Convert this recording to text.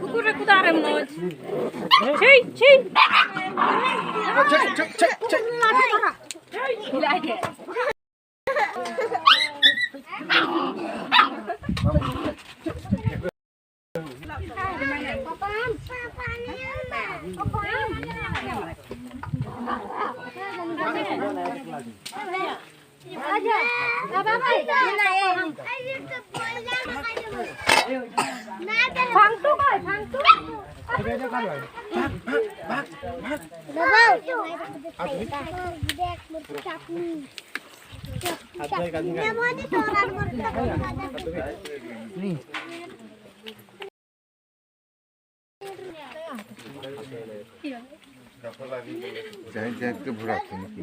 কুকুরে কুদারে মনে হচ্ছে। সেই সেই ফাংতু কই ফাংতু। যাই ভরাচ্ছে নাকি?